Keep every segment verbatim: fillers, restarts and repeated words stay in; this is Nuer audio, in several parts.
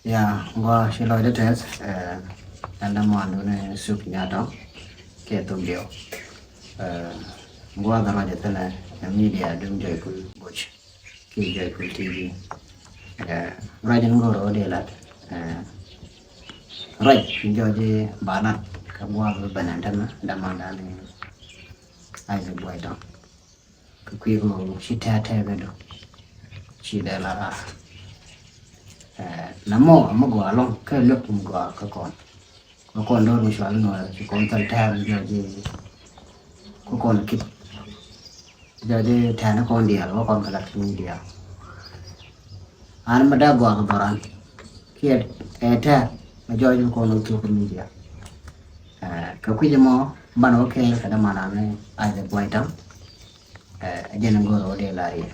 Ya, gua ci lɔcdä tɛth, eh, ɛn dämuandun ni Suk Nyatɔŋ, kiɛ Thuk Diɛw. Eh, gua dhɔrɔ jɛ thilɛ, eh, media dun Joyful Buc, kiɛ Joyful T V. Eh, ruac in go̱o̱r ɣöö dee lat, eh, ruac in jɔɔc i̱ ba lat, kɛ gua bi ben ɛn tämɛ, dämandan ni Isaac Buay Tɔŋ. Kɛ kui̱ kɛ ɣöö ci tɛ̈tɛ̈ kɛ dɔ̱. Ci dee la raar. Eh, na mɔ, a mi gɔaa ɛlɔ̱ŋ, kä luek mi gɔaa kä kɔn. Kä kɔn do̱r mi cual Nuɛɛr, ci kɔn thil tɛ̈r mi jɔɔc i̱, kä kɔn kip. Jɔɔc i̱ tɛ̈n kɔn diaal, wä kɔn kɛ lat kɛ mi diaal. An mi dee gɔaa kɛ dhɔran. Kiɛ, eh, tɛ̈r, mi jɔɔc i̱ kɔn wä thuk kɛ mi diaal. Eh, kɛ kui̱c ɛmɔ, banɛ wä kɛɛl kɛ dämandan ni Isaac Buay Tɔŋ. Eh, ɛ jɛn in go̱o̱r ɣöö dee lar yɛ.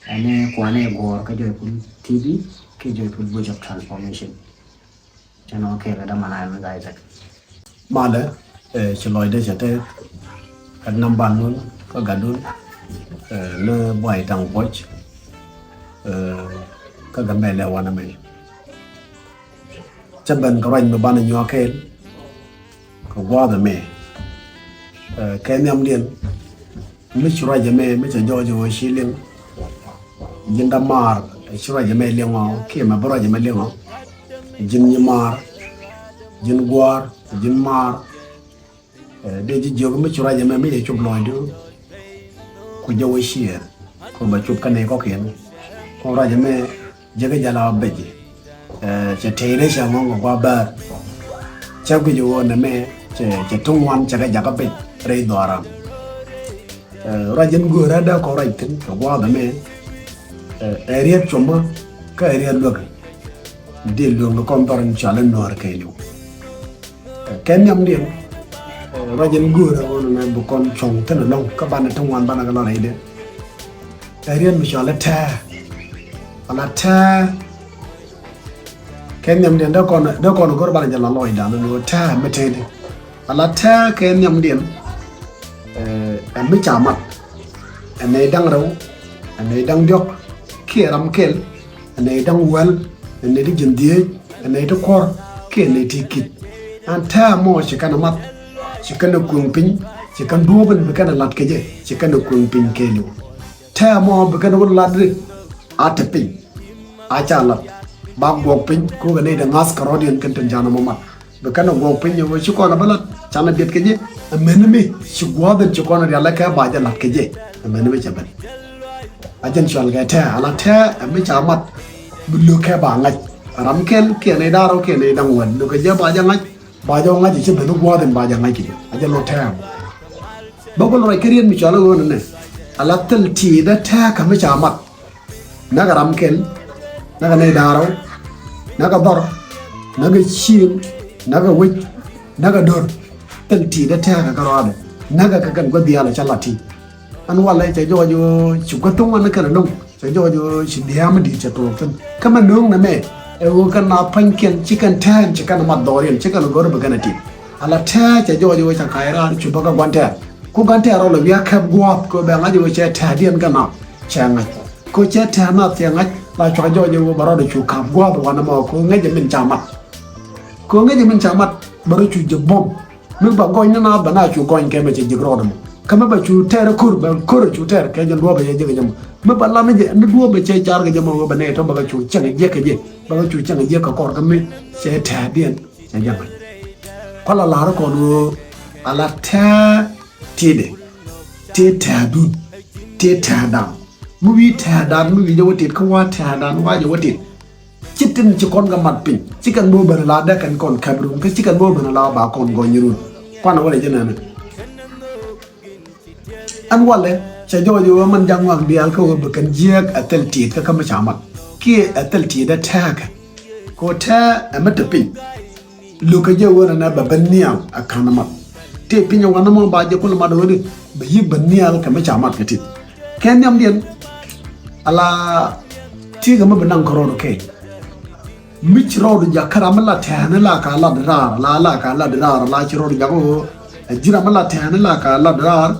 Ɛn ni kuanɛ guɔ̱ɔ̱r kä Joyful T V, kä Joyful Voice of Transformation. Cɛ nɔ kɛɛl kɛ dämandan ni Isaac. Malɛ, eh, ci lɔcdä cɛ tɛth, kä nambanun, kä gatdun, eh, ni Buay Tɔŋ Buɔc, eh, kä Gambɛlɛ wanɛ mɛ. Cä ben kɛ ruac mi banɛ nyuak kɛɛl, kɛ gua̱a̱th ɛmɛ. Eh, kɛ nhiamdiɛn, mi ci ruac ɛmɛ, mi cɛ jɔɔc ɣöö ci liŋ. Ji̱n dämaar, ci ruac ɛmɛ liŋɔ, kiɛ mɛ bi ruac ɛmɛ liŋɔ. Ji̱n nyimaar, ji̱n gua̱a̱r, ji̱n maar. Eh, dee ji̱ jiök mi ci ruac ɛmɛ mi cɛ cop lɔcdu. Ku jɛ wä ciëër, ku bɛ cop kä nɛy kɔ̱kiɛn. Ku ruac ɛmɛ, jiäkä jɛ la bɛc. Eh, cɛ tɛy rɛy cɛ ŋɔ̱ŋ kɛ gua̱a̱th bäär. Cä guic ɣöö nɛmɛ cɛ, cɛ ti ŋuan cɛ kɛ jakä piny rɛy dhɔaaran. Eh, ruac in göörä dee kɔn ruac thi̱n kɛ gua̱a̱th ɛmɛ. Eh, ɛ riet cuɔmä kä ɛ riet luäk. Dee luäk ni kɔn dhɔr in cɔal in Nuäär kɛɛliw. Eh, kɛ nhiamdiɛn, eh, ruac in göörä ɣöö nɛmɛ bi kɔn cuɔ̱ŋ thi̱n ɛlɔ̱ŋ kä banɛ ti ŋuan banɛ kɛ lɔ rɛydɛ. Ɛ riet mi cɔal i̱ tɛ̱̈ɛ̱̈. Ala tɛ̱̈ɛ̱̈. Kɛ nhiamdiɛn dee kɔn, dee kɔn go̱r banɛ jɛ la lɔcdan ni ɣöö tɛ̱̈ɛ̱̈ mi tëëdi. Ala tɛ̱̈ɛ̱̈ kɛ nhiamdiɛn, eh, ɛ mi ca mat. Ɛ nɛy da̱ŋ rɛw, ɛ nɛy da̱ŋ diɔ̱k, kiɛ ram kɛl, ɛ nɛy da̱ŋ wäl, ɛ nɛy ti ji̱n dhieec, ɛ nɛy ti kuɔ̱r, kiɛ nɛy ti ki̱th. Ɛn tɛ̱̈ɛ̱̈ mɔ ci kɛn ɛ mat, ci kɛn ɛ kueŋ piny, ci kɛn duɔ̱ɔ̱p in bi kɛn ɛ la̱t kɛ jɛ, ci kɛn ɛ kueŋ piny kɛɛliw. Tɛ̱̈ɛ̱̈ mɔ bi kɛn wä lat ri a te piny. A ca lat ba guɔk piny kukɛ nɛy ti ŋa̱th kärɔ̱diɛn kɛn tin canɛ mɔ mat. Bi kɛn ɛ guɔk piny ɛ wee ci kɔn ɛ bä lat canɛ biɛt kɛ jɛ. Ɛ mɛn mi ci gua̱a̱th in ci kɔn ɛ rial ɛ kɛ ba jɛ lat kɛ jɛ. Ɛ mɛn mi cɛ ben. A jɛn cual kɛ tɛ̱̈ɛ̱̈, ala tɛ̱̈ɛ̱̈ ɛ mi ca mat. Bi lo̱k kɛ ba ŋa̱c. Ram kɛl kiɛ nɛy da̱ŋ rɛw kiɛ nɛy da̱ŋ wäl lo̱k kɛ jɛ ba jɛ ŋa̱c. Ba jɛ ŋa̱c ɛ ci ben gua̱a̱th in ba jɛ ŋa̱c kɛ jɛ. A jɛ lo̱k tɛ̱̈ɛ̱̈. Bä gul ruac kä riet mi cɔal i̱ ɣöö nɛnɛ. Ala thil ti̱i̱t ɛ tɛ̱̈ɛ̱̈ kä mi ca mat. Näkɛ ram kɛl, näkɛ nɛy da̱ŋ rɛw, näkɛ dhɔr, näkɛ cieŋ, näkɛ wec, näkɛ do̱r. Thil ti̱i̱t ɛ tɛ̱̈ɛ̱̈ kä kärɔaadɛ. Näkɛ kɛ kɛn gua̱th diaal ɛ ca lat ti. Ɛn walɛ cɛ jɔɔc ɣöö ci gua̱th thoŋ ɛn kɛn ɛlɔ̱ŋ. Cɛ jɔɔc ɣöö ci diaam mi di̱i̱t cɛ tuɔɔk thi̱n. Kä mɛ nööŋ nɛmɛ ɛ ɣöö kɛn na pa̱nykiɛn ci kɛn tɛ̱̈ɛ̱̈n ci kɛn mat dhɔriɛn ci kɛn go̱r bi kɛn ɛ ti̱i̱t. Ala tɛ̱̈ɛ̱̈ cɛ jɔɔc ɣöö ca ka̱c raar cu bä kä gua̱n tɛɛr. Ku gua̱n tɛɛr rɔ lɛ wiak kɛp gua̱a̱th kɛ bɛ ŋa̱c ɣöö cɛ tɛ̱̈ɛ̱̈diɛn kɛn na cɛ ŋa̱c. Kɛ cɛ tɛ̱̈ɛ̱̈n na cɛ ŋa̱c la cua jɔɔc ɣöö bɛ rɔɔdɛ cu ka̱p gua̱a̱th wanɛ mɔ kɛ ŋäc ɛ min ca mat. Kɛ ŋäc ɛ min ca mat bɛ rɔ cu jɛ buɔ̱m. Mi ba gɔny ni na bɛ na cu gɔny kɛ mɛ cɛ ji̱k rɔɔdɛ mɔ. Kä mi ba cu tɛɛr ko̱r bɛ ko̱r cu tɛɛr kɛ jɛ duɔ̱ɔ̱p bɛ cɛ ji̱k jɛ mɔ. Mi ba lam jɛ ni duɔ̱ɔ̱p bɛ cɛ car kɛ jɛ mɔ ɣöö bɛ nɛy tɔ̱ bɛ kɛ cu cieŋ jiɛk kɛ jɛ. Bɛ kɛ cu cieŋ jiɛk kɛ kɔr kä mi cɛ tɛ̱̈ɛ̱̈diɛn cɛ jɛ ŋa̱c. Kua la la̱r kɔn ɣöö ala tɛ̱̈ɛ̱̈ ti̱i̱dɛ. Tëë tɛ̱̈ɛ̱̈dun. Tëë tɛ̱̈ɛ̱̈dan. Mi wi̱i̱ tɛ̱̈ɛ̱̈dan mi wi̱i̱ jɛ wä tit kä wa tɛ̱̈ɛ̱̈dan wa jɛ wä tit. Ci tin ci kɔn kɛ mat piny ci kɛn mi wä ben ala dee kɛn kɔn kɛp run kä ci kɛn mi wä ben ala ba kɔn gɔny run. Kuanɛ wä lɛ jɛ nɛnɛ. Ɛn walɛ cɛ jɔɔc ɣöö mɛn ja̱ŋ ŋɔak diaal kä ɣöö bi kɛn jiääk ɛ thil ti̱i̱t kä kä mi ca mat kiɛ ɛ thil ti̱i̱t ɛ tɛ̱̈ɛ̱̈kɛ. Kɛ ɣöö tɛ̱̈ɛ̱̈ ɛ mi te piny. Lo̱kɛ jɛ ɣöö nɛnɛ bɛ ben nhial ɛ ka̱n mat. Tëë piny ɛ wanɛ mɔ ba jɛ kulɛ mat ɣöödi bɛ yi̱k ben nhial kɛ mi ca mat kɛ ti̱t. Kɛ nhiamdiɛn ala ti̱i̱kɛ mi bi naŋ kärɔɔdu kɛɛc. Mi ci rɔɔdu jak kä ram mi la tɛ̱̈ɛ̱̈ni la ka lat raar la la ka lat raar la ci rɔɔdu jak ɣöö ɛ ji̱ ram mi la tɛ̱̈ɛ̱̈ni la ka lat raar.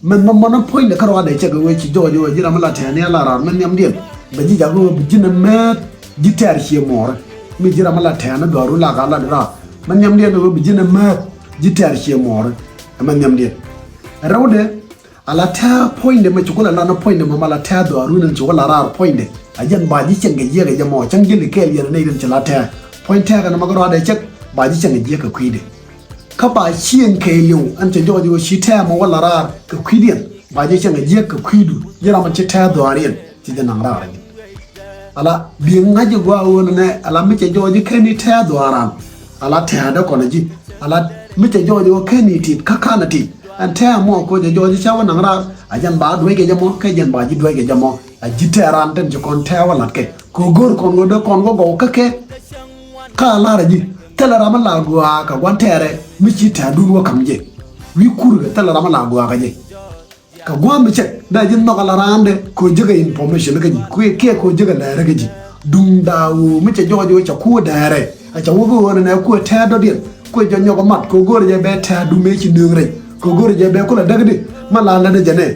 Mɛn mɛ mɔnɛ puɔ̱nydɛ kärɔaadɛ cɛ kɛ ɣöö ci jɔɔc ɣöö ji̱ ram mi la tɛ̱̈ɛ̱̈ni la raar mɛn nhiamdiɛn. Bɛ ji̱ jak ɣöö bi ji̱n ɛ mɛɛt ji̱ tɛɛr cie muɔɔrä. Mi ji̱ ram mi la tɛ̈ɛ̈n ni dhɔaarun la ka lat raar. Mɛ nhiamdiɛn ɣöö bi ji̱n ɛ määth ji̱ tɛ̈r cie muɔɔri. Ɛmɛ nhiamdiɛn. Rɛwdɛ, ala tɛ̈ɛ̈ puɔ̱nydɛ mɛ ci kulɛ lan ni puɔ̱nydɛ mɛ, mɛ la tɛ̈ɛ̈ dhɔaarun ɛn ci wä la raar puɔ̱nydɛ. A jɛn ba ji̱ cieŋ kɛ jiäk ɛ jɛ mɔ, cäŋ ji̱ li kɛɛl yɛn ɛ nɛy tin ci la tɛ̈ɛ̈. Puɔ̱ny tɛ̈ɛ̈kɛ ni mɛ kɛ rɔaadɛ cäk, ba ji̱ cieŋ kɛ jiäk kɛ kui̱dɛ. Kä ba cieŋ kɛɛliw ɛn cɛ jɔɔc ɣöö ci tɛ̈ɛ̈ mɔ wä la raar kɛ kui̱diɛn, ba jɛ cieŋ a jiäk kɛ kui̱du, ji̱ ram ɛn ci tɛ̈ɛ̈ dhɔaariɛn ci jɛ naŋ raar ɛ ji̱. Ala bi ŋa̱c ɛ gɔaa ɣöö nɛnɛ, ala mi cɛ jɔɔc ɛ kɛn i̱ tɛ̈ɛ̈ dhɔaaran. Ala tɛ̈ɛ̈dɛ kɔn ɛ ji̱. Ala mi cɛ jɔɔc ɛ ɣöö kɛn i̱ tit kä ka̱n ɛ tit. Ɛn tɛ̈ɛ̈ mɔ kɛ ɣöö cɛ jɔɔc ɛ cä wä naŋ raar, a jɛn ba duäc kɛ jɛ mɔ, kɛ jɛn ba ji̱ duäc kɛ jɛ mɔ. A ji̱ tɛ̈ɛ̈ raan tin ci kɔn tɛ̈ɛ̈ wä la̱t kɛ. Kɛ ɣöö go̱r kɔn ɣöö dee kɔn wä gɔw kä kɛ. Kä a la̱r a ji̱, thilɛ ram mi la gɔaa kɛ gua̱n tɛ̈rɛ mi ci tɛ̈dun wä ka̱m jɛ. Wi̱i̱ kurkɛ thilɛ ram mi la gɔaa kä jɛ. Kɛ gua̱n mi cɛk dee ji̱ nhɔk ala raandɛ kɛ ɣöö jekɛ information kä ji̱, kuɛ kiɛ kɛ ɣöö jekɛ lɛɛrä kä ji̱. Duŋda ɣöö mi cɛ jɔɔc ɣöö cɛ kuäär dɛɛrɛ, a cɛ wä kä ɣöö nɛnɛ kuäär tɛ̈r dɔ̱diɛn, kuɛ jɔ̱ nyɔk ɛ mat kɛ ɣöö go̱o̱rɛ jɛ bɛ tɛ̈du mëë ci nööŋ rɛy, kɛ ɣöö go̱o̱rɛ jɛ bɛ kulɛ däkdi. Mi la lätdɛ jɛ nɛ,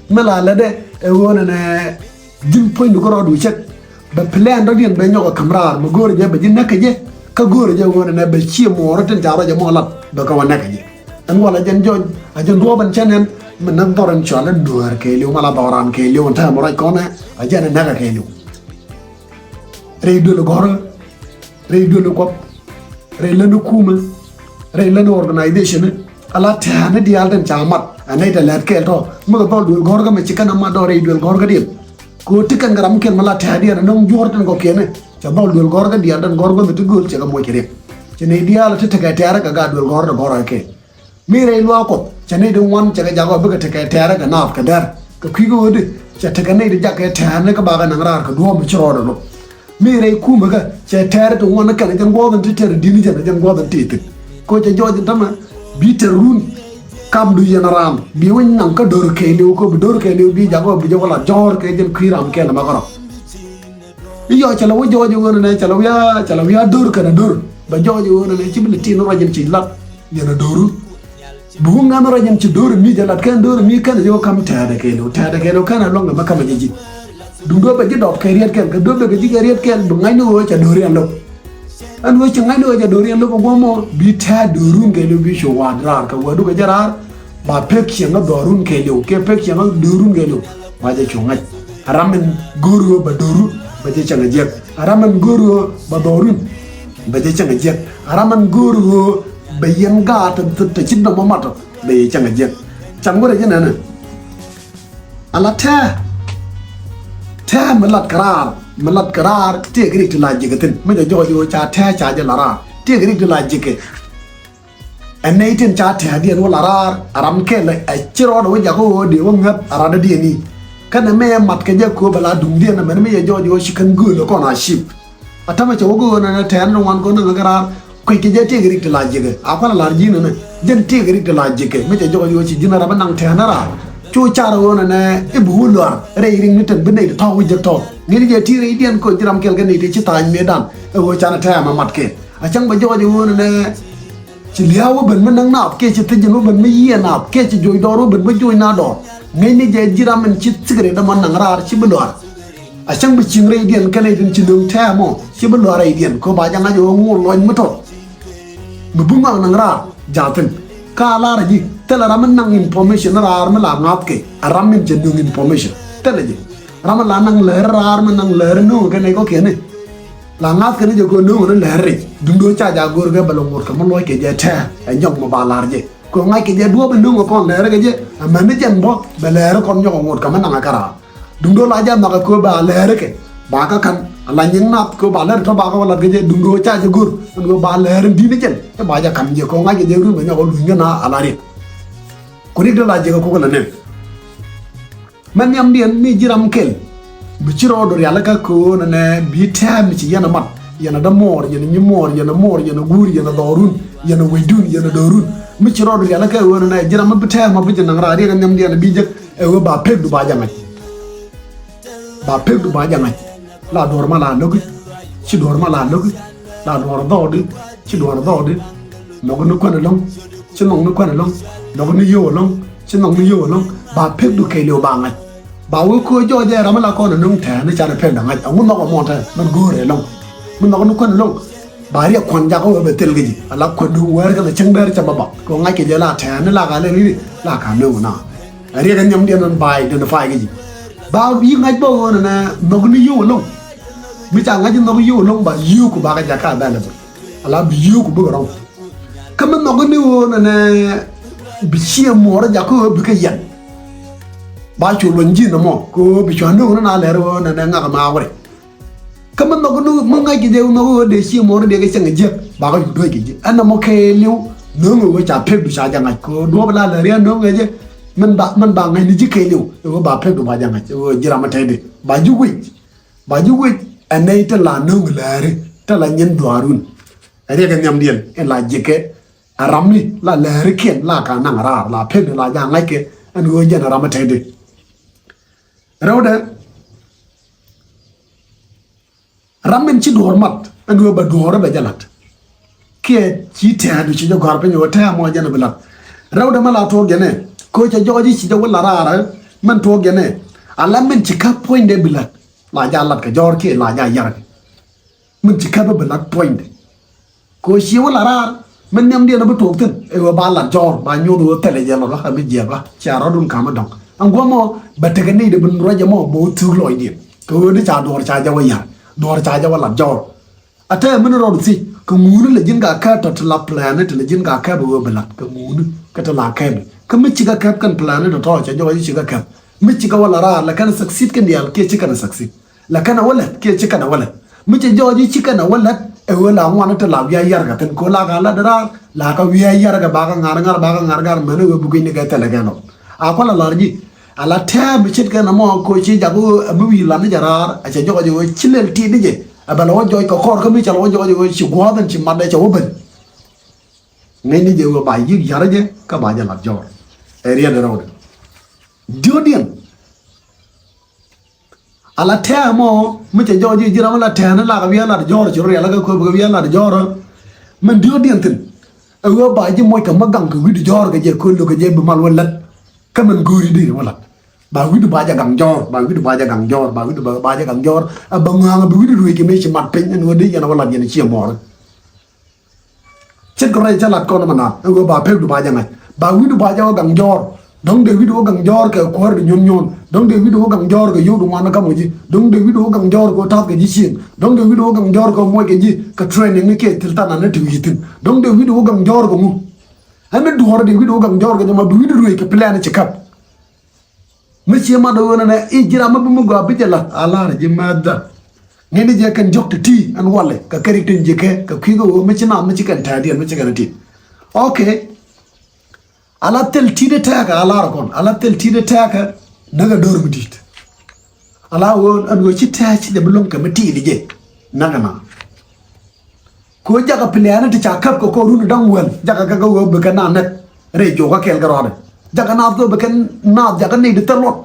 mi la lätdɛ ɛ ɣöö nɛnɛ ji̱n puɔ̱nydu kä rɔɔdu cäk. Bɛ plan dɔ̱diɛn bɛ nyɔk ɛ ka̱m raar, mi go̱o̱rɛ jɛ bɛ ji̱ näk kɛ jɛ, kä go̱o̱rɛ jɛ ɣöö nɛnɛ bɛ cië muɔɔrä tin ca rɔ jɛ mɔ lat bɛ kɛ wä näk kɛ jɛ. Ɛn wal a jɛn jɔc, a jɛn duɔ̱ɔ̱p ɛn cä nɛn, mi näk dhɔr ɛn cɔal ɛn nuäär kɛɛliw, ma la dhɔran kɛɛliw ɛn täämɛ ruac kɔnɛ, a jɛn ɛ näk ɛ kɛɛliw. Rɛy duël gɔ̱rä, rɛy duël kuɔth, rɛy län kumä, rɛy län organization, ala tɛ̈ɛ̈ni diaal tin ca mat, ɛ nɛy tɛ lɛ̈t kɛɛl tɔ, mi kɛ dhɔl duël gɔ̱rkä mɛ ci kɛn ɛ mat dɔ̱ rɛy duël gɔ̱rkä diɛn. Kɛ ɣöö ti kɛn kɛ ram kɛl mi la tɛ̈ɛ̈diɛn ɛ nɔŋ juɔ̱ɔ̱r tin kɔ̱kiɛn ɛ, cɛ dhɔl duël gɔ̱rkä diaal tin gɔ̱r guänh ti gööl cɛ kɛ moc kɛ riɛk. Cɛ nɛy diaal ti tekɛ tɛ̈rä kɛ gaat duël gɔ̱rkä dee gɔ̱rkä kɛ. Mi rɛy luaak kuɔth cɛ nɛy ti ŋuan cɛ kɛ jak ɔ bikɛ tekɛ tɛ̈rä kɛ naath kɛ dɛr. Kɛ kui̱ kɛ ɣöö di cɛ tekɛ nɛy ti jak kɛ tɛ̈ɛ̈ni kä bakɛ naŋ raar kɛ duɔ̱ɔ̱p mi ci rɔɔdɛ lo̱k. Mi rɛy kumä kä cɛ tɛ̈rä ti ŋuan kɛn jɛn guɔ̱ɔ̱th in ti tɛ̈rä di̱t ni jɛn, jɛn guɔ̱ɔ̱th in ti thi̱n. Kɛ ɣöö cɛ jɔɔc in tämɛ bi tɛ̈r run. Kamdu yɛn raan bi wä naŋ kä do̱r kɛɛliw, kɛ bi do̱r kɛɛliw bi jak ɔ bi jɛ wä la jɔ̱ɔ̱r kɛ jɛn kui̱ ram kɛl ɛmɛ kärɔ̱. I̱ yɔ cɛ lɛ wä jɔɔc i̱ ɣöö nɛnɛ cɛ lɛ wiaa, cɛ lɛ wiaa do̱r kɛnɛ do̱r. Bɛ jɔɔc i̱ ɣöö nɛnɛ ci bi lɛ tin ruac in ci lat yɛn a do̱ru. Bi wä ŋa̱n ruac in ci do̱r mi jɛ lat kɛn do̱r mi kɛn jɛ wä ka̱m tɛ̈ɛ̈dɛ kɛɛliw, tɛ̈ɛ̈dɛ kɛɛliw kɛn a luäŋ kɛ mɛ ka̱m a jɛ ji̱. Duŋ do̱r bɛ ji̱ dɔɔk kɛ riet kɛl, kɛ do̱r bɛ kɛ ji̱ kɛ riet kɛl, bi ŋa̱cni ɣöö cɛ do̱r yɛn lo̱k. Ɛn ɣöö ci ŋa̱cni ɣöö cɛ do̱r yɛn lo̱k ɛ guɔ̱mɔ, bi tɛ̈ɛ̈ do̱run kɛɛliw bi cu wa̱a̱ raar kɛ wädu kɛ jɛ raar. Ba pek cieŋ kä dhɔrun kɛɛliw, kiɛ pek cieŋ kä do̱run kɛɛliw, ba jɛ cu ŋa̱c. A ram in go̱o̱r ɣöö ba do̱ru, ba jɛ cieŋ a jiäk. A ram in go̱o̱r ɣöö ba dhɔrun, ba jɛ cieŋ a jiäk. A ram in go̱o̱r ɣöö ba yɛn gaat te, te, te ci nɔmɔ mat ɔ, ba jɛ cieŋ a jiäk. Can wärɛ ji̱ nɛnɛ. Ala tɛ̈ɛ̈. Tɛ̈ɛ̈ mi lat kɛ raar, mi lat kɛ raar, tëëkɛ rik ti la ji̱kɛ thi̱n. Mi jɛ jɔɔc ɣöö ca tɛ̈ɛ̈ ca jɛ la raar. Tëëkɛ rik ti la ji̱kɛ. Ɛ nɛy tin ca tɛ̈ɛ̈diɛn wä la raar, a ram kɛl ɛ ci rɔɔdɛ wä jakä ɣöö dee wä ŋäth a radädiɛn i̱. Kɛnɛ mëë ɛ mat kɛ jɛ kööbɛ la duŋdiɛn ɛmɛn mi yɛ jɔɔc ɣöö ci kɛn gööl ɛ kɔn a cip. A tämɛ cɛ wä gööl ɛnɛ tɛ̈ɛ̈n ni ŋuan kɔn ni ŋäk raar, kuec kɛ jɛ tëëkɛ rik ti la ji̱kɛ. A kualɛ la̱r ji̱n ɛnɛ, jɛn tëëkɛ rik ti la ji̱kɛ. Mi cɛ jɔɔc ɣöö ci ji̱n ɛ ram ɛ naŋ tɛ̈ɛ̈n ɛ raar. Cu car ɣöö nɛnɛ i̱ bi wä luaar rɛy rik ni tɛn bi nɛy ti tɔ̱ wä jek tɔ̱. Ŋi̱n jɛ ti rɛydiɛn kööl ji̱ ram kɛl kɛ nɛy ti ci tha̱a̱ny mëëdan. Ɛ ɣöö canɛ tɛ̈ɛ̈ mɛ mat kɛn. A cäŋ bɛ jɔɔc ɛ ɣöö nɛnɛ ci lia̱a̱ wä ben mi näk naath kiɛ ci thiec ji̱n wä ben mi yiëë naath kiɛ ci joc dɔɔr wä ben mi joc naath dɔɔr. Ŋäcni jɛ ji̱ ram min ci thikri dämɔ naŋ raar ci bi luaar. A cäŋ bi cieŋ rɛydiɛn kɛnɛ tin ci nöŋ tɛ̈ɛ̈ mɔ ci bi luaar rɛydiɛn kɛ ba jɛ ŋa̱c ɣöö ŋo̱o̱r lɔc mi tɔt. Mi bi ŋɔak naŋ raar jaathin. Ka lar ji̱ thilɛ ram mi naŋ information raar mi la ŋa̱thkɛ a ram min cɛ nöŋ information. Thilɛ ji̱ ram mi la naŋ läär raar mi naŋ läär nöŋ kɛnɛ kɔkiɛn. La ŋa̱thkɛ ni jɛ kɛ nööŋ ni lɛr ri duŋdu ca ja go̱r kɛ bɛ lɛ ŋot kɛ mi luɔc kɛ jɛ tɛ̱̈ɛ̱̈ ɛ nyɔk mi ba lar jɛ kɛ ŋa̱c kɛ jɛ duɔ̱ɔ̱p in nööŋ kɔn lɛr kɛ jɛ. Ɛmɛn ni jɛn bɔ bɛ lɛr kɔn nyɔk ŋot kɛ mi naŋ kɛ raar. Duŋdu la jɛ nhɔk kɛ ba lɛr kɛ ba kä ka̱n. La nyiŋ nath kɛ ba lɛr tɔ ba kä wä lat kɛ jɛ duŋdu ca jɛ go̱r ɛn kɛ ba lɛr in di̱t ni jɛn. Ɛ ba jɛ ka̱n jɛ kɛ ŋa̱c kɛ jɛ run bɛ nyɔk luny kɛ na a la riɛk. Ku rik dee la jɛ kɛ kuk la nɛn. Mɛ nhiamdiɛn mi ji̱ ram kɛl. Mi ci rɔɔdu rialikä köönɛ nɛ bi tɛ̱̈ɛ̱̈ mi ci yɛn a mat. Yɛn a däm muɔɔr, yɛn a nyi muɔɔr, yɛn a muɔɔr, yɛn a guur, yɛn a dhɔɔrun, yɛn a wecdun, yɛn a döörun. Mi ci rɔɔdu rialikä köönɛ nɛ ji̱ ram mi bi tɛ̱̈ɛ̱̈ ma bi ji̱ naŋ raar riɛk nhiamdiɛn bi jek. Ɛ ɣöö ba pekdu ba jɛ ŋa̱c. Ba pekdu ba jɛ ŋa̱c. La duɔ̱ɔ̱r ma la lo̱ki. Ci duɔ̱ɔ̱r ma la lo̱ki. La duɔ̱ɔ̱r dhɔɔdi. Ci duɔ̱ɔ̱r dhɔɔdi. Nhɔk ni kuän ɛlɔ̱ŋ. Ci nhɔk ni kuän ɛlɔ̱ŋ. Nhɔk ni yio̱w ɛlɔ̱ŋ. Ci nhɔk ni yio̱w ɛlɔ̱ŋ. Ba pekdu kɛɛliw ba ŋa̱c. Ba wee köö jɔɔc ɛ ram mi la kɔn ɛ nöŋ tɛ̱̈ɛ̱̈ ni canɛ pekdɛ ŋa̱c. Ɛŋu nhɔk ɛmɔ tɛ̱̈ɛ̱̈ mɛn go̱o̱rɛ ɛlɔ̱ŋ. Mi nhɔk ni kuän ɛlɔ̱ŋ. Ba riɛk kuan jakä wee bɛ thil kä ji̱. Ala kuan du wɛɛr kɛ la cäŋ däär ca bä bak. Kɛ ŋa̱c kɛ jɛ la tɛɛni la ka lɛ ri̱ri la ka nööŋ na. Riɛk ɛ nhiamdiɛn ɛn ba identify kä ji̱. Ba yi̱ ŋa̱c bä ɣöö nɛnɛ nhɔk ni yio̱w ɛlɔ̱ŋ. Mi ca ŋa̱c nhɔk yio̱w ɛlɔ̱ŋ ba yio̱w ku ba kɛ jakä available. Ala bi yio̱w ku bikɛ rɔ̱ŋ. Kä mi nhɔk ni ɣöö nɛnɛ bi ciɛ muɔɔr jakä ɣöö bikɛ yɛn. Ba cu luɔny ji̱n ɛmɔ kɛ ɣöö bi cua nööŋ ni na lɛr ɣöö nɛnɛ ŋak ma wɛrɛ. Kä mi nhɔk ni mi ŋa̱c kɛ jɛ nhɔk ɣöö dee ciɛ muɔɔr dee kɛ cäŋ jiäk ba kɛ yut duäc kɛ ji̱. Ɛn ɛmɔ kɛɛliw nööŋ ɣöö ca pek du ca jɛ ŋa̱c kɛ ɣöö duɔ̱ɔ̱p la lɛr yɛn nööŋ ɛ jɛ. Min ba min ba ŋa̱c ni ji̱ kɛɛliw ɣöö ba pek du ba jɛ ŋa̱c ɣöö ji̱ ram mi tɛtdi ba ji̱ wec. Ba ji̱ wec ɛ nɛy te la nööŋ lääri te la nyin dhuaarun. Ɛ riɛk ɛ nhiamdiɛn in la ji̱kɛ ɛ ram ni la läärikiɛn la ka naŋ raar la pek la ja̱ ŋa̱ckɛ ɛn ɣöö jɛn ɛ ram ɛ tɛtdi. Rɛwdɛ ram min ci duɔ̱ɔ̱r mat ɛn ɣöö bɛ duɔ̱ɔ̱r ɛ bɛ jɛ la̱t. Kiɛ ci tɛ̈ɛ̈du ci jɛ gɔ̱a̱r piny ɣöö tɛ̈ɛ̈ mɔ jɛn ɛ bi la̱t. Rɛwdɛ mɛ la tuɔɔk jɛn ɛ kɛ ɣöö cɛ jɔɔc i̱ ci jɛ wä la̱t raar ɛ min tuɔɔk jɛn ɛ. Ala min ci käp puɔ̱nydɛ bi la̱t la ja̱ la̱t kɛ jɔ̱ɔ̱r kiɛ la ja̱ ya̱r. Min ci käp bi la̱t puɔ̱nydɛ. Kɛ ɣöö ci wä la raar min nhiamdiɛn bi tuɔɔk thi̱n ɛ ɣöö ba la̱t jɔ̱ɔ̱r ba nyoth ɣöö thilɛ jɛ lɔt ɣä mi jiɛk ɣä cia rɔ̱dun ka̱m mi dɔ̱ŋ. Ɛn guɔ̱mɔ bɛ tekɛ nɛy dee bi ruacɛ mɔ bɛ wä thuk lɔcdiɛn kɛ ɣöö di ca duɔ̱ɔ̱r ca jɛ wä ya̱r duɔ̱ɔ̱r ca jɛ wä la̱t jɔ̱ɔ̱r. A tɛɛ min rɔɔd thiec kɛ ŋuuni lɛ ji̱n ka kɛp tɔ ti la plan ti lɛ ji̱n ka kɛp ɣöö bi la̱t kɛ ŋuuni kɛ ti la kɛp. Kä mi cikɛ kɛp kɛn plan tɔ̱tɔ̱ cɛ jɔɔc cikɛ kɛp mi cikɛ wä la raar lɛ kɛn succeed kɛn diaal kiɛ ci kɛn succeed. Lɛ kɛn a wä lät kiɛ ci kɛn a wä lät mi cɛ jɔɔc i̱ ci kɛn a wä lät. Ɛ ɣöö la ŋuan ti la wi̱i̱ a yar kɛ thi̱n kɛ ɣöö la ka lät raar la ka wi̱i̱ a yar kɛ ba kɛ ŋa̱r ŋa̱r ba kɛ ŋa̱r ŋa̱r mɛn ɛ ɣöö bi gui̱cni kɛ thilɛ kɛ nɔ. A kual a la̱r ji̱ a la tɛ̱̈ɛ̱̈ mi ce̱tkɛ nɔmɔ kɛ ɣöö ci jak ɣöö ɛ mi wi̱i̱ la̱t ni jɛ raar a cɛ jɔɔc ɛ ɣöö ci lɛl ti̱i̱t ni jɛ. Ɛ bɛ la wä jɔɔc kɛ kɔr kä mi cɛ la wä jɔɔc ɛ ɣöö ci gua̱a̱th ɛn ci mat ɛ cɛ wä ben. Ŋäcni jɛ ɣöö ba yi̱k ya̱r jɛ kä ba jɛ la̱t jɔɔr. Ɛ riɛt ɛ rɛwdɛ diöödiɛn. Ala tɛ̱̈ɛ̱̈ mɔ mi cɛ jɔɔc ji̱ ji̱ ram ala tɛ̱̈ɛ̱̈ ni la kɛ wi̱i̱ a lat jɔ̱ɔ̱r ci rɔ rial kɛ köp kɛ wi̱i̱ a lat jɔ̱ɔ̱r. Min diöödiɛn thi̱n ɛ ɣöö ba ji̱ moc kɛ mi gaŋ kɛ wi̱cdu jɔ̱ɔ̱r kɛ jɛ köl lo̱k kɛ jɛ bi mal wä lät. Kä min go̱o̱ri di wä lat ba wi̱cdu ba jɛ gaŋ jɔ̱ɔ̱r ba wi̱cdu ba jɛ gaŋ jɔ̱ɔ̱r ba wi̱cdu ba jɛ gaŋ jɔ̱ɔ̱r. Ɛ bä ŋääŋ bi wi̱cdu ruëëc kɛ mëë ci mat piny ɛn ɣöö di yɛn wä lat yɛn ciɛ mɔɔri. Ce̱tkɛ rɛy cä lat kɔn mɛ naath ɛn ɣöö ba pekdu ba jɛ ŋa̱c ba wi̱cdu ba jɛ wä gaŋ jɔ̱ɔ̱r. Dɔ̱ŋ dee wi̱cdu wä gaŋ jɔ̱ɔ̱r kɛ kuäärdu nyuɔ̱n nyuɔ̱n dɔ̱ŋ dee wi̱cdu wä gaŋ jɔ̱ɔ̱r kɛ yio̱wdu ŋuan ni ka̱m kɛ ji̱ dɔ̱ŋ dee wi̱cdu wä gaŋ jɔ̱ɔ̱r kɛ wä ta̱th kɛ ji̱ cieŋ dɔ̱ŋ dee wi̱cdu wä gaŋ jɔ̱ɔ̱r kɛ wä muɔc kɛ ji̱ kɛ training ni kiɛ thil than an ni ti wi̱i̱ thi̱n dɔ̱ŋ dee wi̱cdu wä gaŋ jɔ̱ɔ̱r kɛ ŋu. Ɛn ni duɔ̱ɔ̱r dee wi̱cdu wä gaŋ jɔ̱ɔ̱r kɛ jɛ ma bi wi̱cdu ruëëc kɛ plan ci käp. Mi cie mat ɣöö nɛnɛ i̱ ji̱ ram mi bi mi gɔaa bi jɛ la̱t a la̱r ji̱ määthdä. Ŋäcni jɛ kɛn jɔ̱k ti̱ti̱ ɛn walɛ kɛ kɛ rik tin ji̱ kɛ kɛ kui̱ kɛ ɣöö mi ci naath mi ci kɛn tɛ̈ɛ̈diɛn mi ci kɛn tit. Ok. Ala thil ti̱t ɛ tɛ̈ɛ̈kɛ a la̱r kɔn ala thil ti̱t ɛ tɛ̈ɛ̈kɛ näk ɛ do̱r mi di̱i̱t. Ala ɣöö ɛn ɣöö ci tɛ̈ɛ̈c ci jɛ bi lo̱ŋ kɛ mi ti̱i̱t jɛ näk ɛ naath. Kɛ ɣöö jakä plan ti ca käp kɛ kɔr run da̱ŋ wäl jakä kɛ kɛ ɣöö bikɛ na nɛt rɛy juɔkä kɛɛl kɛ rɔɔdɛ. Jakä naath kɛ ɣöö bikɛ naath jakä nɛy ti thil luɔt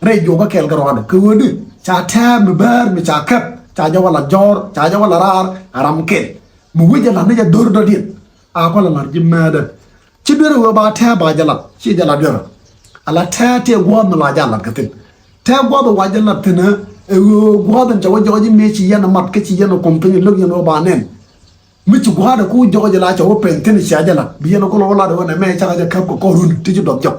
rɛy juɔkä kɛɛl kɛ rɔɔdɛ kɛ ɣöö di ca tɛ̱̈ɛ̱̈ mi bäär mi ca käp ca jɛ wä la jɔ̱ɔ̱r ca jɛ wä la raar a ram kɛl. Mi wec jɛ la̱t ni jɛ dho̱r dɔ̱diɛn a kɔ la la̱t ji̱ määthdä. Ci duer ɛ ɣöö ba tɛ̱̈ɛ̱̈ ba jɛ lat ci jɛ lat duer. Ala tɛ̱̈ɛ̱̈ tëë gua̱a̱th mi la jɛ lat kɛ thi̱n. Tɛ̱̈ɛ̱̈ gua̱a̱th ɛ wa jɛ lat thi̱n ɛ ɣöö gua̱a̱th ɛn cɛ wä jɔɔc i̱ mëë ci yɛn ɛ mat kä ci yɛn ɛ kuɔm piny ɛ lo̱k yɛn ɣöö ba nɛn. Mi ci gua̱a̱th ɛ ku jɔɔc ɛ la cɛ wä pɛn thi̱n cia jɛ lat bi yɛn ɛ ku lɔ wä lat ɛ ɣöö nɛ mɛ cakɛ jɛ käp kɛ kɔr run ti ci dɔth jɔk.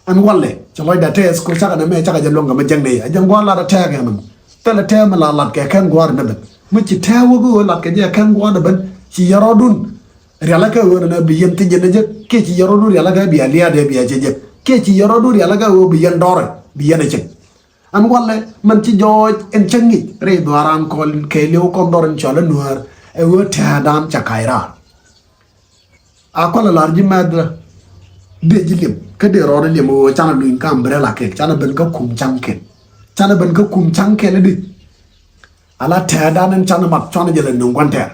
Ɛn walɛ cɛ lɔcdɛ tɛɛth ku cakɛ nɛ mɛ cakɛ jɛ luäŋ kɛ mi jäŋ nɛ yɛ ɛ jɛn gua̱a̱th lat ɛ tɛ̱̈ɛ̱̈ kɛ ɛn nɔmɔ. Thilɛ tɛ̱̈ɛ̱̈ mi la lat kɛ kɛn gua̱a̱th ɛ ni ben mi ci tɛ̱̈ɛ̱̈ wä kä ɣöö lat kɛ jɛ kɛn gua̱a̱th ɛ ben ci yɛ rɔɔdun. Rialikä ɣöö nɛnɛ bi yɛn thiec jɛ ni jek kiɛ ci yɛn rɔɔdu rialikä bi a lia̱a̱dɛ bi a cɛ jek kiɛ ci yɛn rɔɔdu rialikä ɣöö bi yɛn dɔrɛ bi yɛn a cek. Ɛn walɛ mɛn ci jɔɔc ɛn cä ŋic rɛy dhuaaran kɔn kɛɛliw kɔn dhɔr in cɔl i̱ nuäär ɛ ɣöö tɛ̱̈ɛ̱̈dan ca ka̱c raar. A kɔl a la̱r ji̱ mɛth dee ji̱ liɛm kä dee rɔɔd i̱ liɛm ɣöö canɛ luny kä umbrella kɛl canɛ ben kä kum ca̱ŋ kɛl. Canɛ ben kä kum ca̱ŋ kɛl i̱di. Ala tɛ̱̈ɛ̱̈dan ɛn canɛ mat cuanɛ jɛ lɛ nöŋ gua̱n tɛ̈r.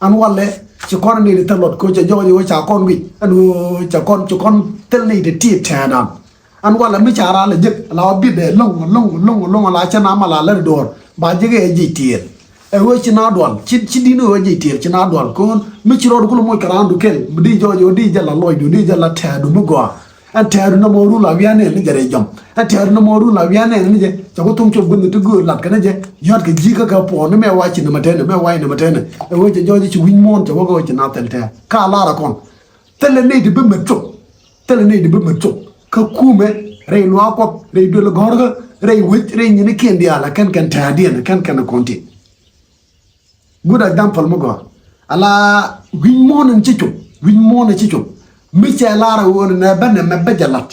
Ɛn walɛ ci kɔn ni ti thil luɔt kɛ cɛ jɔɔc ɣöö ca kɔn wi̱c ɛn ɣöö cɛ kɔn ci kɔn thil ni ti ti tɛ̱̈ɛ̱̈dan. Ɛn walɛ mi ca raal ɛ jek la wä bi̱t dee lo̱ŋ lo̱ŋ lo̱ŋ lo̱ŋ la cɛ na mal a lär duɔ̱ɔ̱r ba jek ɛ jic tiɛɛl. Ɛ ɣöö ci na dual ci ci di̱n ɣöö jic tiɛɛl ci na dual ko̱n mi ci rɔɔd kulɛ moc kɛ raandu kɛl bi di jɔɔc ɣöö di jɛ la lɔcdu di jɛ la tɛ̱̈ɛ̱̈du mi gɔaa. Ɛn tɛɛru nɔmɔ run la wi̱i̱ anɛn ni jɛ rɛy jɔm. Ɛn tɛɛru nɔmɔ run la wi̱i̱ anɛn ni jɛ. Cɛ ku thuŋ cop gui̱n ni ti göör lat kɛn jɛ. Yɔ̱t kɛ ji̱ kä kɛ puɔ̱ɔ̱r ni mɛ wa̱i̱ ci nɛmɛ tɛnɛ, mɛ wa̱i̱ nɛmɛ tɛnɛ. Ɛ wee cɛ jɔɔc ci wi̱ny muɔ̱ɔ̱n cɛ wä kɛ wä ci na thil tɛɛr. Ka lar ɛ kɔn. Thilɛ nɛy ti bi mɛ cop. Thilɛ nɛy ti bi mɛ cop. Kä kumɛ rɛy luaak Kuɔth, rɛy duël gɔ̱rkä, rɛy wec, rɛy nyinikiɛn diaal ɛ kɛn kɛn tɛɛrdiɛn ɛ kɛn kɛn ɛ kɔn ti. Good example mi gɔaa. Ala wi̱ny muɔ̱ɔ̱n in ci cop, wi̱ny muɔ̱ɔ̱n in ci cop. Mi cɛ lar ɛ ɣöö nɛ bä nɛmɛ bä jɛ lat.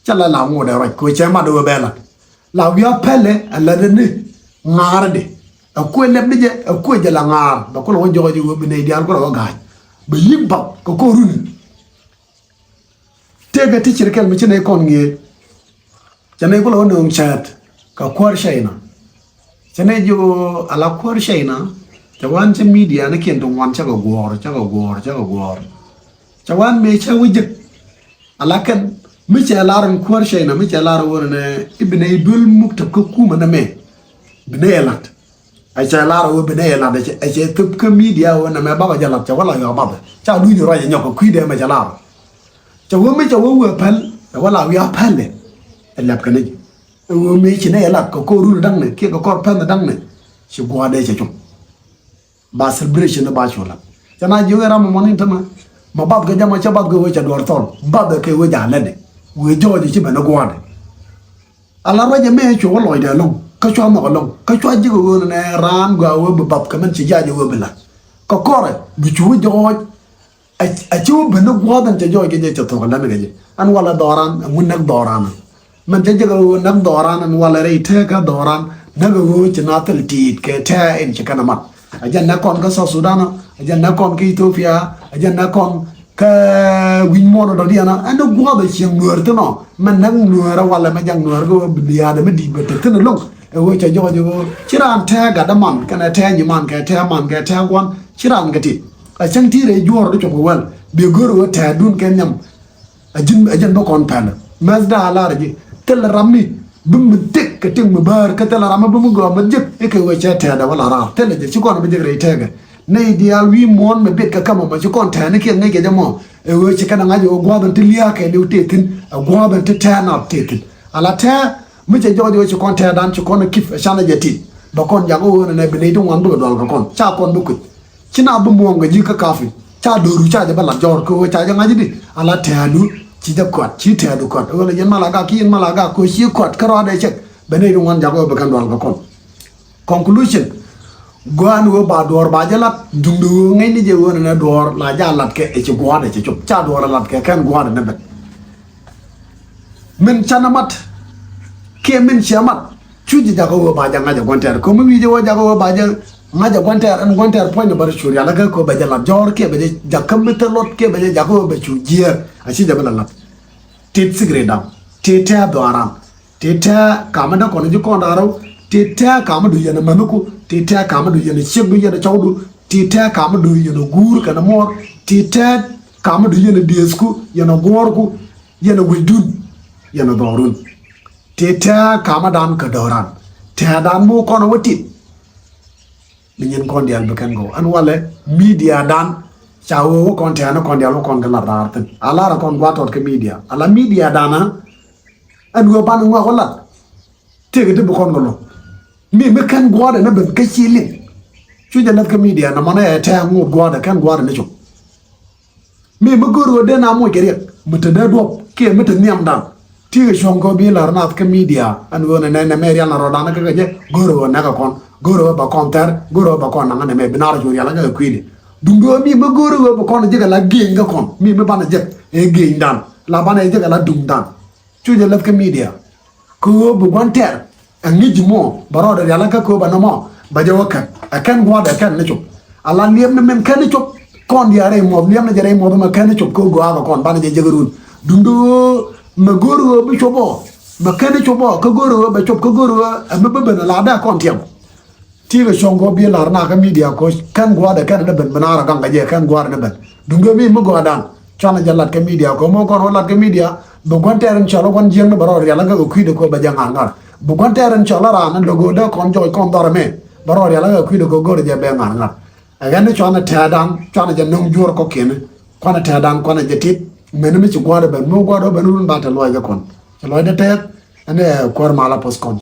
Cä la la ŋot ɛ ruac kɛ ɣöö cɛ mat ɛ ɣöö bɛ lat. La wi̱i̱ a pɛlɛ ɛ lat ɛ ni ŋa̱a̱r di. Ɛ kuɛ lɛp ni jɛ, ɛ kuɛ jɛ la ŋa̱a̱r. Bɛ kulɛ wä jɔɔc ɛ ɣöö bi nɛy diaal kulɛ wä ga̱a̱c. Bɛ yi̱k bath kɛ ko̱r runi. Tëëkɛ ti cirkɛl mi ci nɛy kɔn ŋi̱eec. Cɛ nɛy kulɛ wä nööŋ cäät kɛ kuäär China. Cɛ nɛy jiök ala kuäär China. Cɛ wan cä midia ni kiɛn ti ŋuan cä kɛ guɔ̱ɔ̱r, cä kɛ guɔ̱ɔ̱r, cä kɛ guɔ̱ɔ̱r. Cɛ wan mëë cä wä jek. Ala kɛn mi cɛ lar in kuäär China, mi cɛ lar in wä nɛ i̱ bi nɛy duel muk tɛp kä kumɛ nɛmɛ. Bi nɛy ɛ la̱t. Ɛ cɛ lar ɛ wee bi nɛy ɛ lat, ɛ cɛ, ɛ cɛ thöp kä midia ɛ wee nɛmɛ bakɔ jɛ lat, cɛ wä la yɔk bath. Ca dui̱c ruac ɛ nyɔk kɛ kui̱dɛ mɛ cɛ lar. Cɛ wee mi cɛ wee wee päl, ɛ wä la wi̱i̱ a päl ɛ. Ɛ lɛp kɛ ni jɛ. Ɛ wee mi ci nɛy ɛ lat kɛ kɔr run da̱ŋnɛ, kiɛ kɛ kɔr pɛn da̱ŋnɛ. Ci gua̱a̱dɛ cɛ cum. Ba celebration ni ba cu lat. Cɛ na jiök ɛ ram ɛmɔ ni tämɛ. Ma bath kɛ jɛ ma cɛ bath kɛ wee cɛ duɔr thɔl. Bath kɛ wee ja̱ lɛni. Wee jɔɔc ci ben ni gua̱a̱dɛ. Ala ruac ɛmɛ cuɛ wä lɔcdɛ ɛlɔ̱ŋ kä cua nhɔk ɛlɔ̱ŋ kä cua ji̱k ɛ ɣöö nɛ raan gɔaa ɣöö bi bath kɛ mɛn ci jac ɛ ɣöö bi la̱t. Kɛ kɔrɛ bi cu wä jɔɔc. A ci wä ben ni gua̱a̱th ɛn cɛ jɔɔc kɛ jɛ cɛ thok ɛlɛn kɛ jɛ ɛn walɛ dhɔran ɛŋu näk dhɔran ɛn. Mɛn cɛ ji̱k ɛ ɣöö näk dhɔran ɛn walɛ rɛy tëëkä dhɔran näk ɛ ɣöö ci na thil tiit kɛ tɛɛ in ci kɛn ɛ mat. A jɛn nɛ kɔn kä South Sudan, a jɛn nɛ kɔn kä Ethiopia, a jɛn nɛ kɔn kä wi̱ny muɔ̱ɔ̱n dɔ̱diɛn. Ɛn ni gua̱a̱th a cieŋ nuäär thi̱n ɔ mɛ näk nuäär a walɛ mɛ jak nuäär kä wä bi liaadɛ mi di̱i̱t bɛ te thi̱n ɛlɔ̱ŋ. Ɛ wee cɛ jɔɔc ɛ wee ci raan tɛ̱̈ɛ̱̈ gat däman kɛnɛ tɛ̱̈ɛ̱̈ nyiman kɛ tɛ̱̈ɛ̱̈ man kɛ tɛ̱̈ɛ̱̈ gua̱n ci raan kɛ ti. A cäŋ ti rɛy juɔ̱ɔ̱r di cop kɛ wäl bi go̱r ɛ wee tɛ̱̈ɛ̱̈dun kɛ nhiam. A ji̱n, a ji̱n bä kɔn pɛlɛ. Mɛth da̱a̱ lar ji̱ thilɛ ram mi bi mi tek kɛ tek mi bäär kä thilɛ ram mi bi mi gɔaa mi jek i̱ kɛ wee cɛ tɛɛdɛ wala raar thilɛ jɛ ci kɔn bi jek rɛy tɛɛkɛ. Nɛy diaal wi̱i̱ muɔ̱ɔ̱n mi bet kɛ kamɛ mɔ ci kɔn tɛɛni kiɛ ŋäc kɛ jɛ mɔ. Ɛ wee ci kɛn a ŋa̱c ɛ wee gua̱a̱th in ti lia̱a̱ kɛ ni wä tëë thi̱n ɛ gua̱a̱th in ti tɛɛn a tëë thi̱n. Ala tɛɛ mi cɛ jɔɔc ɛ wee ci kɔn tɛɛdan ci kɔn ɛ kip ɛ canɛ jɛ tit. Bɛ kɔn jak ɛ wee nɛ nɛ bi nɛy ti ŋuan bikɛ dual kɛ kɔn ca kɔn bi kui̱c. Ci na bi muɔ̱ɔ̱ŋ kɛ ji̱ kä ka̱pi ca do̱ru ca jɛ bä lat jɔɔr kɛ ɣöö ca jɛ ŋa̱c i̱di ala tɛ̈ɛ̈du. Ci jɛ kɔat ci tɛ̈ɛ̈du kɔat ɣöö la yɛn Malaga ki yɛn Malaga kɛ ɣöö ci kɔat kä rɔadɛ cɛk. Bɛ nɛy ti ŋuan jakä ɣöö bɛ kɛn dual kɛ kɔn. Conclusion. Gua̱a̱n ɣöö ba duɔ̱ɔ̱r ba jɛ lat duŋdɛ ɣöö ŋäcni jɛ ɣöö nɛnɛ duɔ̱ɔ̱r la jɛ a lat kɛ ɛ ci gua̱a̱dɛ cɛ cop ca duɔ̱ɔ̱r a lat kɛ kɛn gua̱a̱dɛ nɛ bɛt. Min canɛ mat kiɛ min ciɛ mat. Cu ji̱ jakä ɣöö ba jɛ ŋa̱c ɛ gua̱n tɛɛr kɛ mi wi̱i̱ jɛ ɣöö jakä ɣöö ba jɛ ŋa̱c ɛ gua̱n tɛɛr ɛn gua̱n tɛɛr puɔ̱nydɛ bä rɔ cu rial ɛ kä kɛ ɣöö bɛ jɛ lat jɔ̱ɔ̱r kiɛ bɛ jɛ jakä mi thil luɔt kiɛ bɛ jɛ jakä ɣöö bɛ cu jiɛɛr. A ci jɛ bi la lat. Tit thikri da̱ŋ tit tɛ̱̈ɛ̱̈ dhɔaaran tit tɛ̱̈ɛ̱̈ kamä dee kɔn ji̱ kɔn da̱ŋ rɛw tit tɛ̱̈ɛ̱̈ kamä du yɛn ɛ mäniku tit tɛ̱̈ɛ̱̈ kamä du yɛn ɛ ciekdu yɛn ɛ cɔwdu tit tɛ̱̈ɛ̱̈ kamä du yɛn ɛ guur kɛnɛ muɔɔr tit tɛ̱̈ɛ̱̈ kamä du yɛn ɛ diëëthku yɛn ɛ guɔ̱ɔ̱rku yɛn ɛ wecdun yɛn ɛ dhɔrun. Tëë tɛ̱̈ɛ̱̈ kamädan kä dɔ̱ran tɛ̱̈ɛ̱̈dan mi wä kɔn ɛ wä tit. Mi nyin kɔn diaal bi kɛn gɔw ɛn walɛ midiadan. Ca wee wä kɔn tɛ̱̈ɛ̱̈ni kɔn diaal wä kɔn kɛ lat raar thi̱n a lar ɛ kɔn gua̱a̱th tɔt kä midia ala midiadan. Ɛn wee ban ŋuak wä lat tëëkɛ ti bi kɔn kɛ luɔ̱k. Mi mi kɛn gua̱a̱th ɛn ɛ ben kä ci liŋ. Cu jɛ näth kä midia nɔmɔnɛ ɛ tɛ̱̈ɛ̱̈ ŋot gua̱a̱th ɛ kɛn gua̱a̱th ɛn ɛ cop. Mi mi go̱o̱r ɣöö dee na moc kɛ riɛk mi te dee duɔ̱p kiɛ mi te nhiamdan. Ti̱i̱ kɛ cuɔ̱ŋ kɛ ɣöö bi la̱r naath kä midia ɛn ɣöö nɛ nɛ nɛ mɛ rial na rɔɔdan kä kɛ jɛ go̱o̱r ɣöö nɛkɛ kɔn go̱o̱r ɣöö bɛ kɔn thɛr go̱o̱r ɣöö bɛ kɔn naŋ nɛ mɛ bi naar cuɔ rial kä kɛ kui̱dɛ. Duŋdu ɣöö mi mi go̱o̱r ɣöö bi kɔn jek ala gieny kä kɔn mi mi banɛ jek ɛ gienydan la banɛ jek ala duŋdan. Cu jɛ läth kä midia. Kä ɣöö bi gua̱n tɛɛr ɛ ŋi̱c ji̱ mɔ bɛ rɔɔdɛ rial kä kä ɣöö bɛ nɔmɔ bɛ jɛ wä kɛn ɛ kɛn gua̱a̱dɛ kɛn ni cop. Ala liɛm ni min kɛn ni cop kɔn diaal rɛy muɔth liɛm ni jɛ rɛy muɔth mɛ kɛn ni cop kä ɣöö gɔaa kɛ kɔn banɛ jɛ jek run. Duŋdu ɣöö mɛ go̱o̱r ɣöö bi cop ɔ mɛ kɛn ni cop ɔ kä go̱o̱r ɣöö bɛ cop kä go̱o̱r ɣöö ɛ mi bi ben ala dee kɔn tiɛm. Ti̱i̱ kɛ cuɔ̱ŋ kɛ ɣöö bi la̱r na kä midia kɛ ɣöö kɛn gua̱a̱dɛ kɛn ni ben bi naar ɛ gaŋ kɛ jɛ kɛn gua̱a̱dɛ ni ben. Duŋdu mi mi gɔaadan cuanɛ jɛ lat kɛ midia kɛ ɣöö mi kɔn wä lat kɛ midia. Bi gua̱n tɛɛr in cɔl wä gua̱n jiäkni bɛ rɔ rial kä kɛ kui̱dɛ kɛ ɣöö bɛ jɛ ŋa̱r ŋa̱r. Bi gua̱n tɛɛr in cɔl wä raan in lo̱k ɣöö dee kɔn jɔɔc kɔn dhɔr ɛmɛ bɛ rɔ rial kä kɛ kui̱dɛ kɛ ɣöö go̱rɛ jɛ bɛ ŋa̱r ŋa̱r. Ɛ ɣän ni cuanɛ tɛɛdan cuanɛ jɛ no̱ŋ juɔ̱ɔ̱r kɔ̱kiɛn. Kuanɛ tɛɛdan kuanɛ jɛ tit. Mɛn mi ci gua̱a̱r ɛ ben, mi gua̱a̱r ɛ ben run ba te lɔc kɛ kɔn. Ci lɔc dee tɛth, ɛn ɛ kuäär mal a poth kɔn.